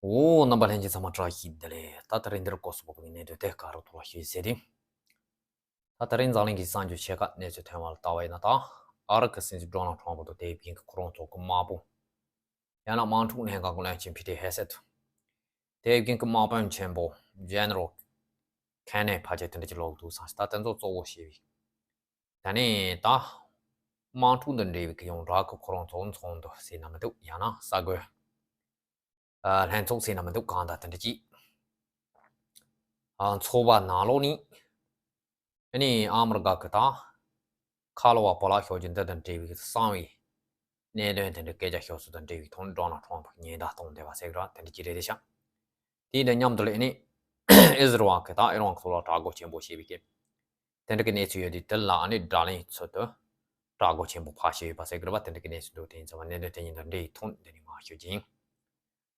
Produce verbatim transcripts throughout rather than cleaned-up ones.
འོ། རྣམ་པ་ལྷན་རྒྱས་ཚང་མ་བཀྲ་ཤིས་བདེ་ལེགས། ད་དེ་རིང་འདིར་སྐོར་སུ་བབས་པའི་གནད་དོན་དེ་ག་རུ་ཐོར་བ་ཞུས་ཟེར་ཏེ། ད་དེ་རིང་འཛམ་གླིང་གི་གསར་འགྱུར་ཆེ་ཁག་གནས་ཚུལ་ཐོན་པ་ལ་ལྟ་བ་ཡིན་ན། ད་ཨ་རི་གི་སྲིད་འཛིན་ཌོ་ནལ་ཊམ་པ་དང་དེའི་རྒྱུན་གྱི་ཁོ་རང་ཚོ་གི་དམག་དཔོན། ཡང་ན་དམག་འཁྲུག་ལྷན་ཁང་གི་བློན་ཆེན་ཕི་ཏི་ཧེ་སེད། དེའི་རྒྱུན་གྱི་དམག་དཔོན་ཆེན་པོ་ཇེ་ནེ་རལ་ཁེ་ནེ་ཕལ་ཆེར་དེ་འདྲ་ཅིག་ལོག་འདུག་བསམ་ཞིང་། ད་དེ་ཚོ་གཙོ་བོ་བྱས་པའི། ད་ནི་ད་དམག་འཁྲུག་དང་འབྲེལ་བའི་གི་ཡོངས་གྲགས་ཀྱི་ཁོ་རང་ཚོ་ཚོགས་འདུ་ཟེར་ན་མི་འདུག་ཡང་ན་གསར་འགོད། ཨ། ལྷན་ཚོགས་ཟེར་ན་མི་འདུག་གང་ལྟར་དེ་འདྲ་ཅིག་ཨ། ཚོགས་པ་ནང་ལོགས་ནས། ཨ་ནི་ཨ་མི་རི་ཀ་གི་ད་ཁ་ལོ་བ་བོད་ལ་ཤོར་རྒྱུ་འདི་དང་འབྲེལ་བའི་གི་གསང་བའི་གནད་དོན་དེ་འདྲ་སྐད་ཆ་ཤོར་ཚུལ་དང་འབྲེལ་བའི་ཐོག་ནས་ཌོ་ནལ་ཊམ་པ་ཉེན་བརྡ་གཏོང་བསྡད་པ་ཟེར་གི་ར། དེ་འདྲ་ཅིག་རེད་དེ་ཤག་དེའི་དང་མཉམ་དུ་ལ་ཨ་ནི་ཨི་ཟི་རལ་གི་ད་ཨི་རན་གི་ཐོག་ལ་དྲག་རྒོལ་ཆེན་པོ་བྱས་པའི་གི་དེ་འདྲ་གི་གནས་ཚུལ་ཡོད་དུས། དེ་ལ་ཨ་ནི་དགྲ་ལན་ཚུལ་དུ་དྲག་རྒོལ་ཆེན་པོ་ཕར་བྱས་ཡོད་པ་ཟེར་གི་རེད་པ། དེ་འདྲ་གི་གནས་ཚུལ་འདུག་དེ་ཡིན་ཙང་མ་གནད་དོན་དེ་གཉིས་དང་འབྲེལ་བའི་ཐོག་ནས་དེ་ནས་མར་ཞུ་རྒྱུ་ཡིན།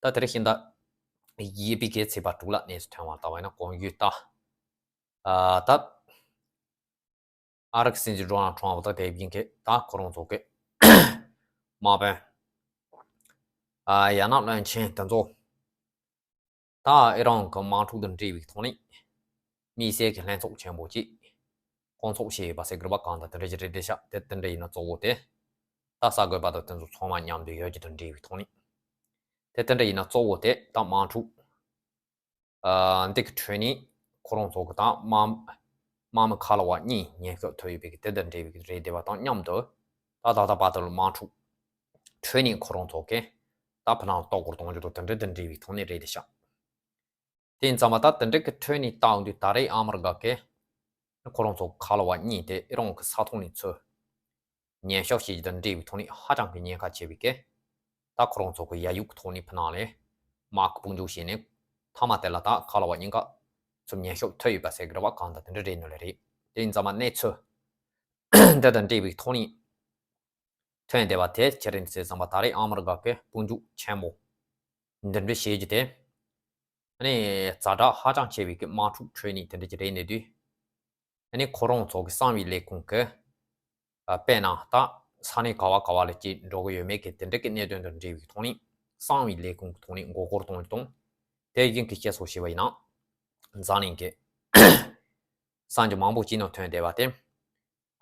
ད་དེ་རིང་ཤིང་རྟ་བརྒྱད་པའི་གི་ཚེས་པ་དྲུག་ལ་གནས་ཚུལ་ཐོན་པ་ལྟ་བ་ཡིན་ན། གོང་ཞུས་ལྟར། ཨ། ད་ཨ་རི་གི་སྲིད་འཛིན་ཌོ་ནལ་ཊམ་པ་དང་དེའི་རྒྱུན་གྱི་ད་ཁོ་རང་ཚོ་གི་དམག་དཔོན། ཨ། ཡང་ན་བློན་ཆེན་དེ་ཚོ། ད་ཨི་རན་གྱི་དམག་འཁྲུག་དང་འབྲེལ་བའི་ཐོག་ནས་དམིགས་བསལ་གྱི་ལྷན་ཚོགས་ཆེན་པོ་ཅིག་བསྐོང་ཚོགས་བྱས་ཡོད་པ་ཟེར་གི་རེད་པ། གང་ལྟར་དེ་འདྲ་ཅིག་རེད་དེ་ཤག་དེ་དེ་འདྲ་ཡིན་ན་གཙོ་བོ་དེ་ད་གསར་འགོད་པ་དང་དེ་ཚོ་ཚང་མ་མཉམ་དུ་ཡོད་རྒྱུ་དང་འབྲེལ་བའི་ཐོག་ནས། དེ་དེ་འདྲ་ཡིན་ན་གཙོ་བོ་དེ་ད་དམག་འཁྲུག་ཨ། འདི་གི་ཁྲོད་ནས་ཁོ་རང་ཚོ་གི་ད་དམག་དམག་མི་ཁ་ལོ་བ་གཉིས་ཉེན་སྐྱོབ་ཐུབ་ཡོད་པའི་གི་དེ་དང་འབྲེལ་བའི་གི་རེད་བསྡད་པ་དང་མཉམ་དུ། ད་ད་ལྟ་བར་དུ་དམག་འཁྲུག་ཁྲོད་ནས་ཁོ་རང་ཚོ་གི་ད་ཕ་ནང་ལྟོ་སྐོར་གཏོང་རྒྱུ་དང་དེ་འདྲ་དང་འབྲེལ་བའི་ཐོག་ནས་རེད་དེ་ཤག་དེ་ཡིན་ཙང་མ་ད་དེ་འདྲ་གི་ཁྲོད་ནས་བལྟ་འོང་དུས། ད་རེས་ཨ་མི་རི་ཀ་གི་ཁོ་རང་ཚོ་ཁ་ལོ་བ་གཉིས་དེ་ཨི་རན་གི་ས་ཐོག་ནས་ཚུར་ཉེན་སྐྱོབ་བྱེད་རྒྱུ་དང་འབྲེལ་བའི་ཐོག་ནས་ཧ་ཅང་གི་ཉེན་ཁ་ཆེ་བའི་གི། ད་ཁོ་རང་ཚོ་གི་ཡ་ཡུག་གི་ཐོག་ནས་ཕ་ནང་ལ་དམག་གི་དཔུང་འཇུག་བྱས་ནས། མཐའ་མ་དེ་ལ་ད་ཁ་ལོ་བ་གཉིས་ཀ་ཚུར་ཉེན་སྐྱོབ་ཐུབ་ཡོད་པ་ཟེར་གི་རེད་པ། གང་ལྟར་དེ་འདྲ་རེད་ནོ་ལེ་རེད། དེ་ཡིན་ཙང་མ་གནས་ཚུལ་འདི་དང་འབྲེལ་བའི་ཐོག་ནས་ཐོན་བསྡད་པ་དེ་ཅི་རེད་ཟེར་ཙང་མ། ད་རེས་ཨ་མི་རི་ཀ་གི་དཔུང་འཇུག་ཆེན་པོ་འདི་འདྲ་བྱེད་རྒྱུ་དེ། ཨ་ནི་ཛ་དྲག་ཧ་ཅང་ཆེ་བའི་གི་དམག་འཁྲུག་ཁྲོད་ནས་དེ་འདྲ་ཅིག་རེད་ནས་དུས། ཨ་ནི་ཁོ་རང་ཚོ་གི་གསང་བའི་ལས་ཁུངས་ཀྱི། ཨ། དཔེར་ན་ད་ས་གནས་ག་བ་ག་བ་ལ་ཅིག་འགྲོ་གི་ཡོད་མེད་ཀྱི་དེ་འདྲ་གི་གནད་དོན་དང་འབྲེལ་བའི་ཐོག་ནས་གསང་བའི་ལས་ཁུངས་ཀྱི་ཐོག་ནས་མགོ་སྐོར་གཏོང་རྒྱུ་དང་། དེ་བཞིན་གྱི་བཤད་སྲོལ་བྱས་པ་ཡིན་ན། འཛམ་གླིང་གི་གསར་འགྱུར་མང་པོ་ཅིག་ནང་ཐོན་བསྡད་པ་དེ།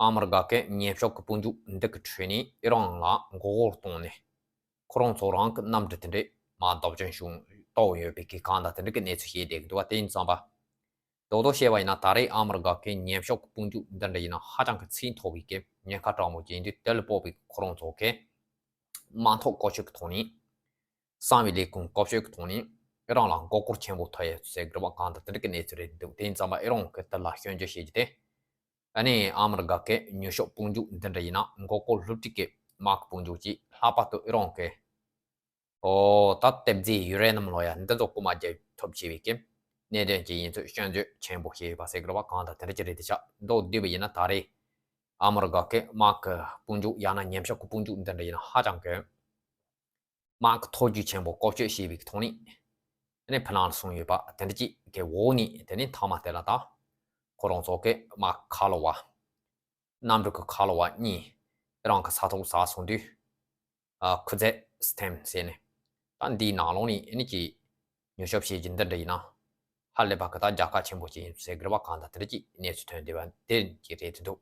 ཨ་མི་རི་ཀ་གི་ཉེན་སྐྱོབ་ཀྱི་དཔུང་འཇུག་འདི་གི་ཁྲོད་ནས་ཨི་རན་ལ་མགོ་སྐོར་བཏང་ནས། ཁོ་རང་ཚོ་རང་གི་གནམ་གྲུ་དེ་འདྲས་མར་བརྡབ་སྐྱོན་བྱུང་གཏོང་ཡོད་པའི་གི་གང་ལྟར་དེ་འདྲ་གི་གནས་ཚུལ་བཤད་བསྡད་ཀྱི་འདུག་པ། དེ་ཡིན་ཙང་པ། རྡོག་རྡོག་བཤད་པ་ཡིན་ན། ད་རེས་ཨ་མི་རི་ཀ་གི་ཉེན་སྐྱོབ་ཀྱི་དཔུང་འཇུག་འདི་འདྲ་ཡིན་ན་ཧ་ཅང་གི་ཚད་མཐོ་བའི་གི་ཉེན་ཁ་དྲག་མོ་ཅིག་ཡིན་དུས། དེ་ལ་དཔག་པའི་ཁོ་རང་ཚོ་གི་དམག་ཐོག་བཀོལ་སྤྱོད་ཀྱི་ཐོག་ནས། གསང་བའི་ལས་ཁུངས་བཀོལ་སྤྱོད་ཀྱི་ཐོག་ནས་ཨི་རན་ལ་མགོ་སྐོར་ཆེན་པོ་ཐེབས་ཡོད་ཟེར་གི་རེད་པ། གང་ལྟར་དེ་འདྲ་གི་གནས་ཚུལ་རེད་འདུག་དེ་ཡིན་ཙང་པ་ཨི་རན་གི་དེ་ལ་སྐྱོན་བརྗོད་བྱེད་རྒྱུ་དེ། ཨ་ནི་ཨ་མི་རི་ཀ་གི་ཉེན་སྐྱོབ་དཔུང་འཇུག་འདི་འདྲ་ཡིན་ན་མགོ་སྐོར་སློབ་ཁྲིད་ཀྱི་དམག་གི་དཔུང་འཇུག་ཅིག་ལྷག་པར་དུ་ཨི་རན་གི། ཨོ། ད་ལྟེབ་རྫས་ཡུ་རེ་ནམ་ལོ་ཡ་འདི་ཚོ་རྐུ་མ་རྒྱག་ཐབས་བྱས་པའི་གི་གནད་དོན་ཅིག་ཡིན་ཚུལ་སྐྱོན་བརྗོད་ཆེན་པོ་བྱས་ཡོད་པ་ཟེར་གི་རེད་པ། གང་ལྟར་དེ་འདྲ་ཅིག་རེད་དེ་ཤག་མདོར་བསྡུས་པ་ཡིན་ན། ད་རེས་ཨ་མི་རི་ཀ་གི་དམག་གི་དཔུང་འཇུག་ཡང་ན་ཉེན་སྐྱོབ་ཀྱི་དཔུང་འཇུག་འདི་འདྲ་ཡིན་ན་ཧ་ཅང་གི་དམག་གི་མཐོ་རྒྱུགས་ཆེན་པོ་བཀོལ་སྤྱོད་བྱས་པའི་ཐོག་ནས་ཨ་ནི་ཕ་ནང་ལ་སོང་ཡོད་པ་དེ་འདྲ་ཅིག་གི་འོག་ནས། དེ་ནས་མཐའ་མ་དེ་ལ་ད་ཁོ་རང་ཚོ་གི་དམག་ཁ་ལོ་བ། གནམ་གྲུ་གི་ཁ་ལོ་བ་གཉིས་ཨི་རན་གི་ས་ཐོག་ཟགས་སོང་དུས། ཨ། ཁུ་ཛེ་སི་ཐེམ་ཟེར་ནས། ད་འདིའི་ནང་ལོགས་ནས་ཨ་ནི་ཅིག་ཉོ་ཆ་བྱེད་རྒྱུ་འདི་འདྲ་ཡིན་ན་ཧ་ལས་པ་གི་ད་རྒྱལ་ཁ་ཆེན་པོ་ཅིག་ཡིན་ཟེར་གི་རེད་པ། གང་ལྟར་དེ་འདྲ་ཅིག་གནས་ཚུལ་ཐོན་བསྡད་པ་དེ་ཅིག་རེད་དེ་འདུག་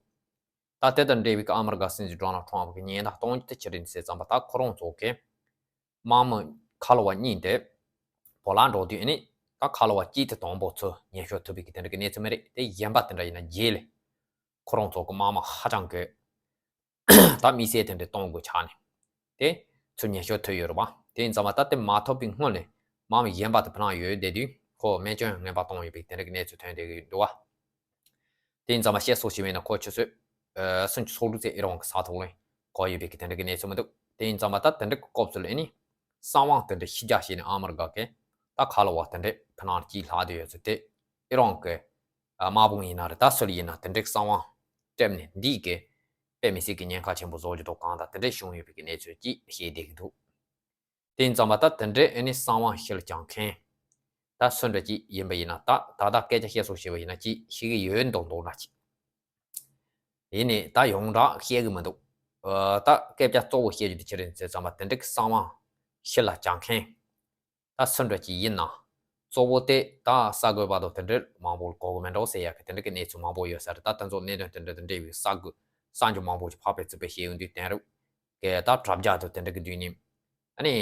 ད་དེ་དང་འབྲེལ་བའི་གི་ཨ་མི་རི་ཀ་སྲིད་འཛིན་ཌོ་ནལ་ཊམ་པ་གི་ཉེན་བརྡ་གཏོང་རྒྱུ་དེ་ཅི་རེད་ཟེར་ཙམ་པ། ད་ཁོ་རང་ཚོ་གི་དམག་མི་ཁ་ལོ་བ་གཉིས་དེ་བོད་ལ་འགྲོ་དུས་ཨ་ནི་ད་ཁ་ལོ་བ་གཅིག་དེ་དང་པོ་ཚུར་ཉེན་སྐྱོབ་ཐུབ་པའི་གི་དེ་འདྲ་གི་གནས་ཚུལ་མ་རེད། དེ་གཞན་པ་དེ་འདྲ་ཡིན་ན་རྗེས་ལ་ཁོ་རང་ཚོ་གི་དམག་མི་ཧ་ཅང་གི་ད་དམིགས་བསལ་དེ་འདྲ་གཏོང་དགོས་ཆགས་ནས། དེ་ཚུར་ཉེན་སྐྱོབ་ཐུབ་ཡོད་རེད་པ། དེ་ཡིན་ཙང་མ་ད་དེ་མ་ཐུབ་པའི་སྔོན་ལ་དམག་མི་གཞན་པ་དེ་ཕ་ནང་ཡོད་བསྡད་དུས་ཁོ་རྨས་སྐྱོན་ངན་པ་བཏང་ཡོད་པའི་དེ་འདྲ་གི་གནས་ཚུལ་ཐོན་བསྡད་ཀྱི་འདུག་པ། དེ་ཡིན་ཙང་མ་བཤད་སྲོལ་ཞིག་མིན་ན་ཁོ་ཆུ་ཚོད་ཨ་སུམ་ཅུ་སོ་དྲུག་ཙམ་ཨི་རན་གི་ས་ཐོག་ལ་གོ་ཡོད་པའི་གི་དེ་འདྲ་གི་གནས་ཚུལ་མི་འདུག་དེ་ཡིན་ཙང་མ་ད་དེ་འདྲ་གི་སྐབས་སུ་ལ་ཨ་ནི་གསང་བ་དེ་འདྲ་ཕྱི་རྒྱལ་ཞིག་ནས་ཨ་མི་རི་ཀ་གི་ད་ཁ་ལོ་བ་དེ་འདྲ་ཕ་ནང་གཅིག་ལྷག་བསྡད་ཡོད་ཚུལ་དེ། ཨི་རན་གི་ཨ་དམག་དཔུང་ཡིན་ན་རེད། ད་སུ་ལ་ཡིན་ན་དེ་འདྲའི་གསང་བ་སྤྲད་ནས་འདིས་གི་དཔེ་མི་སྲིད་ཀྱི་ཉེན་ཁ་ཆེན་པོ་བཟོ་རྒྱུ་དང་གང་ལྟར་དེ་འདྲའི་བྱུང་ཡོད་པའི་གི་གནས་ཚུལ་ཅིག་བཤད་བསྡད་ཀྱི་འདུག་དེ་ཡིན་ཙང་མ་ད་དེ་འདྲའི་ཨ་ནི་གསང་བ་ཕྱི་ལ་བརྒྱངས་མཁན་ད་སུ་འདྲ་ཅིག་ཡིན་པ་ཡིན་ན། ད་ད་ལྟ་སྐད་ཆ་བཤད་སྲོལ་བྱས་པ་ཡིན་ན་ཅིག་ཤི་གི་ཡོད་མདོག་མདོག་འདྲ་ཅིག་ཡིན་ནའི་ད་ཡོངས་གྲགས་བཤད་གི་མི་འདུག་ཨ། ད་སྐད་ཆ་གཙོ་བོ་བཤད་རྒྱུ་དེ་ཅི་རེད་ཟེར་ཙམ་པ། དེ་འདྲའི་གི་གསང་བ་ཕྱི་ལ་བརྒྱངས་མཁན་ ད་སུ་འདྲ་ཅིག་ཡིན་ན། གཙོ་བོ་དེ་ད་གསར་འགོད་པ་དང་དེ་འདྲ་མང་པོ་གོ་གི་མེད་འགྲོ་ཟེར་ཡག་གི་དེ་འདྲ་གི་གནས་ཚུལ་མང་པོ་ཡོད་ས་རེད། ད་དེ་ཚོ་གནད་དོན་དེ་འདྲ་དང་འབྲེལ་བའི་གསར་འགོད་གསར་འགྱུར་མང་པོ་ཞིག་ཕར་ཕེབས་ཚུགས་པའི་ཤེས་ཡོན་དུས་གཏན་རབས་ཀྱི་ད་དྲ་རྒྱ་དང་དེ་འདྲ་གི་བརྒྱུད་ནས། ཨ་ནི་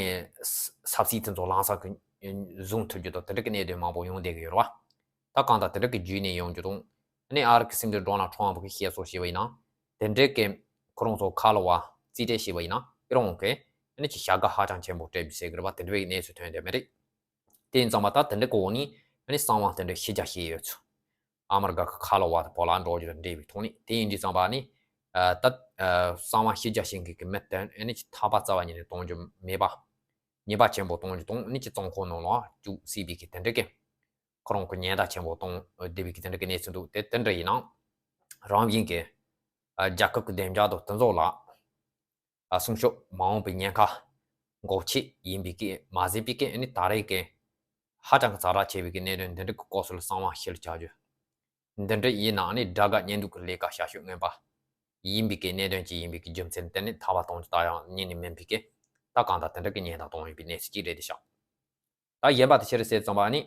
ས་ས་སྲིད་དེ་ཚོ་ལམ་སང་གི་བཟུང་ཐུབ་རྒྱུ་དང་དེ་འདྲ་གི་གནད་དོན་མང་པོ་ཡོང་བསྡད་གི་ཡོད་རེད་བ། ད་གང་ལྟར་དེ་འདྲ་གི་བརྒྱུད་ནས་ཡོང་རྒྱུ་དང་། ཨ་ནི་ཨ་རི་གི་སྲིད་འཛིན་ཌོ་ནལ་ཊམ་ཕ་གིས་བཤད་སྲོལ་བྱས་པ་ཡིན་ན། དེ་འདྲའི་གི་ཁོ་རང་ཚོ་ཁ་ལོ་བ་རྩིས་སྤྲད་བྱས་པ་ཡིན་ན་ཨི་རང་གིས་ཨ་ནི་ཅིག་བྱ་དགའ་ཧ་ཅང་ཆེན་པོ་སྤྲད་པའི་ཟེར་གི་རེད་བ། དེ་འདྲ་བའི་གནས་ཚུལ་ཐོན་བསྡད་མེད་རེད། དེ་ཡིན་ཙང་མ་ད་དེ་འདྲའི་གི་འོག་ནས་ཨ་ནི་གསང་བ་དེ་འདྲ་ཕྱི་རྒྱ་བྱས་ཡོད་ཚུལ། ཨ་མི་རི་ཀ་གི་ཁ་ལོ་བ་དང་བོད་ལ་འགྲོ་རྒྱུ་དང་འབྲེལ་བའི་ཐོག་ནས། དེ་ཡིན་དུས་ཙམ་པ་ནི་ཨ་ད་ཨ་གསང་བ་ཕྱི་རྒྱ་བྱེད་མཁན་གི་མི་དེ་ཨ་ནི་ཅིག་ཐར་པ་རྩ་བ་ཉིད་ནས་གཏོང་རྒྱུ་མེད་པ། ཉེས་པ་ཆེན་པོ་གཏོང་རྒྱུ་དང་ཨ་ནི་ཅིག་བཙོན་ཁང་ནང་ལ་བཅུག་སྲིད་པའི་གི་དེ་འདྲ་གི། ཁོ་རང་གི་ཉེན་བརྡ་ཆེན་པོ་གཏོང་བསྡད་པའི་གི་དེ་འདྲ་གི་གནས་ཚུལ་འདུག་དེ་དེ་འདྲ་ཡིན་ན་རང་བཞིན་གི་ཨ་རྒྱལ་ཁབ་ཀྱི་བདེ་འཇགས་དང་དེ་ཚོ་ལ་ཨ་སྲུང་སྐྱོབ་མ་འོངས་པའི་ཉེན་ཁ་འགོག་ཆེད་ཡིན་པའི་གི་མ་ཟད་པའི་གི་ཨ་ནི་ད་རེས་གི་ཧ་ཅང་གི་ཛ་དྲག་ཆེ་བའི་གི་གནད་དོན་འདི་འདྲ་གི་སྐབས་སུ་ལ་གསང་བ་ཕྱིར་བཅར་རྒྱུ། འདི་འདྲ་ཡིན་ནའང་ནི་དགྲ་དགའ་གཉེན་སྡུག་གི་ལས་ཀ་བྱ་ཤོས་མངོན་པ་ཡིན་པའི་གི་གནད་དོན་ཅིག་ཡིན་པའི་གི་རྒྱུ་མཚན་དེ་ནི་ཐར་པ་གཏོང་རྒྱུ་ད་ཡང་ཉིན་ནས་མིན་པའི་གི་ད་གང་ལྟར་དེ་འདྲ་གི་ཉེན་བརྡ་གཏོང་ཡོད་པའི་གནས་ཚུལ་ཅིག་རེད་དེ་ཤག་ད་གཞན་པ་དེ་ཕྱིར་ཟེར་ཙམ་པ་ནི་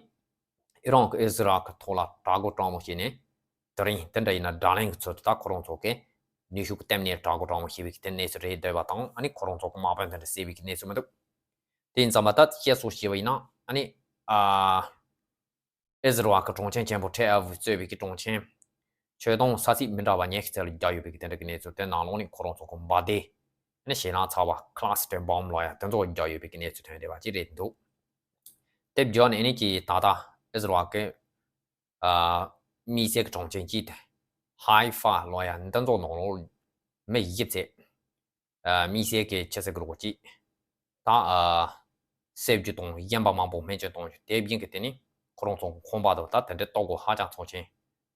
ཨི་རན་གི་ཨི་ཟི་རལ་གི་ཐོག་ལ་དྲག་རྒོལ་དྲག་མོ་བྱས་ནས། དེ་རིང་དེ་འདྲ་ཡིན་ན་དགྲ་ལན་གི་ཚུལ་དུ་ད་ཁོ་རང་ཚོ་གི་ནུས་ཤུགས་གཏན་ནས་དྲག་རྒོལ་དྲག་མོ་བྱས་པའི་གི་དེ་གནས་ཚུལ་རེད་འདོད་པ་དང་། ཨ་ནི་ཁོ་རང་ཚོ་གི་དམག་དཔོན་དེ་འདྲ་བསད་པའི་གི་གནས་ཚུལ་མི་འདུག་དེ་ཡིན་ཙམ་པ་ད་བཤད་སྲོལ་བྱས་པ་ཡིན་ན་ཨ་ནི་ཨ། ཨི་ཟི་རལ་གྱི་དྲུང་ཆེན་ཆེན་པོ་ཐེལ་ཨ་བྷིབ་གཙོས་པའི་གི་དྲུང་ཆེན་ཆོས་དང་ས་སྲིད་མི་འདྲ་བ་ཉི་ཤུ་རྩ་ལ་རྒྱག་ཡོད་པའི་གི་དེ་འདྲ་གི་གནས་ཚུལ་དེ་ནང་ལོགས་ནས་ཁོ་རང་ཚོ་གི་འབར་མདེལ་ནི་ཞེད་སྣང་ཚ་བ་cluster bomb་ལ་ཡང་དེ་ཚོ་རྒྱག་ཡོད་པའི་གི་གནས་ཚུལ་ཐོན་བསྡད་པ་ཅིག་རེད་འདུག་དེ་བརྒྱུད་ནས་ནི་ཀྱི་ད་ལྟ་ཨི་ཟི་རལ་གི་ཨ་དམིགས་བསལ་གི་དྲུང་ཆེན་གྱིས་ཧའི་ཧྥ་ལ་ཡང་འདི་ཚོ་ནང་ལོགས་མི་བཞི་བཙས། ཨ་དམིགས་བསལ་གྱི་ཆེ་ཚད་ཀྱི་རོགས་གཅིག་ད་ཨ་བསད་རྒྱུ་དང་གཞན་པ་མང་པོ་སྨན་བཅོས་གཏོང་རྒྱུ། དེ་བཞིན་གྱི་དེ་ནི་ཁོ་རང་ཚོ་ཁང་པ་དང་ད་དེ་འདྲའི་ལྟོ་གོས་ཧ་ཅང་ཚབས་ཆེན་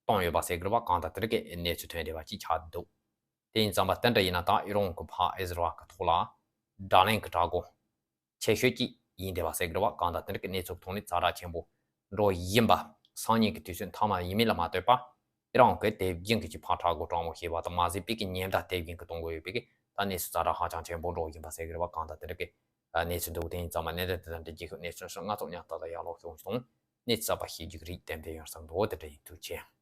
བཏང་ཡོད་པ་ཟེར་གི་རེད་བ། གང་ལྟར་དེ་འདྲ་གི་གནས་ཚུལ་ཐོན་བསྡད་པ་ཅིག་ཆགས་འདུག་དེ་ཡིན་ཙང་པ་དེ་འདྲ་ཡིན་ན་ད་ཨི་རན་གྱི་ཕར་ཨི་ཟི་རལ་གྱི་ཐོག་ལ་དགྲ་ལན་གྱི་དྲག་རྒོལ་ཆེ་ཤོས་ཅིག་ཡིན་བསྡད་པ་ཟེར་གི་རེད་བ། གང་ལྟར་དེ་འདྲ་གི་གནས་ཚུལ་ཐོག་ནས་ཛ་དྲག་ཆེན་པོ་འགྲོ་བཞིན་པ། སང་ཉིན་གྱི་དུས་ཚོད་མཐའ་མ་ཡིན་མིན་ལ་མ་ལྟོས་པ། ཨི་རན་གྱིས་དེ་བཞིན་གྱི་ཕར་དྲག་རྒོལ་དྲག་མོ་བྱས་པ་དང་མ་ཟད་པའི་གི་ཉེན་བརྡ་དེ་བཞིན་གྱི་གཏོང་གི་ཡོད་པའི་གི་ད་གནས་ཚུལ་ཛ་དྲག་ཧ་ཅང་ཆེན་པོ་འགྲོ་བཞིན་པ་ཟེར་གི་རེད་བ། གང་ལྟར་དེ་འདྲ་གི་གནས་ཚུལ་འདུག་དེ་ཡིན་ཙང་མ་གནད་དོན་དེ་དང་འབྲེལ་རྒྱུ་གི་གནས་ཚུལ་སོགས་ང་ཚོ་མཉམ་དུ་ཡར་ཀློག་ཤོག་དང་། གནས་ཚུལ་གསར་པ་ཤེས་རྒྱུ་གི་རིགས་ཏན་ཏན་ཡོང་བསམ་འདུག་དེ་འདྲ་ཡིན། ཐུགས་རྗེ་ཆེ།